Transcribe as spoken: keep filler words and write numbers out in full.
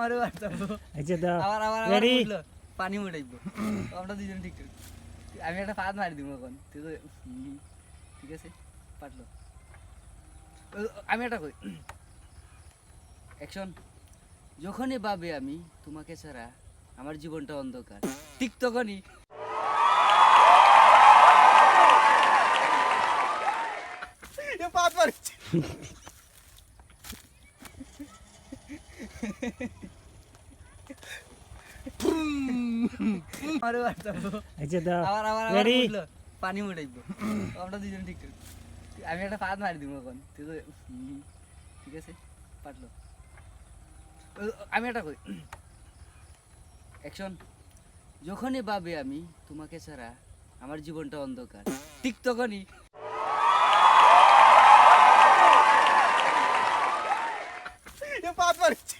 আরে বাঁচাবো। আচ্ছা, দাও। আবার আবার আবার Ready? উঠলো। পানি উঠাইবো। আমরা দুজন ঠিক ঠিক। আমি একটা ফাঁদ মারি দিব এখন, তুই তো হুম, ঠিক আছে, পারলো। ও, আমি একটা কই। অ্যাকশন। যখনই ভাবি আমি তোমাকে ছাড়া, আমার জীবনটা অন্ধকার, ঠিক তখনই এ পাঁচ মারছি। আরে বাঁচাবো। আচ্ছা, দাও। আবার আবার আবার Ready? উঠলো। পানি উঠাইবো। আমরা দুজন ঠিক ঠিক। আমি একটা ফাঁদ মারি দিব এখন, তুই তো হুম, ঠিক আছে, পারলো। ও, আমি একটা কই। অ্যাকশন। যখনই ভাবি আমি তোমাকে ছাড়া, আমার জীবনটা অন্ধকার, ঠিক তখনই এ পাঁচ মারছি।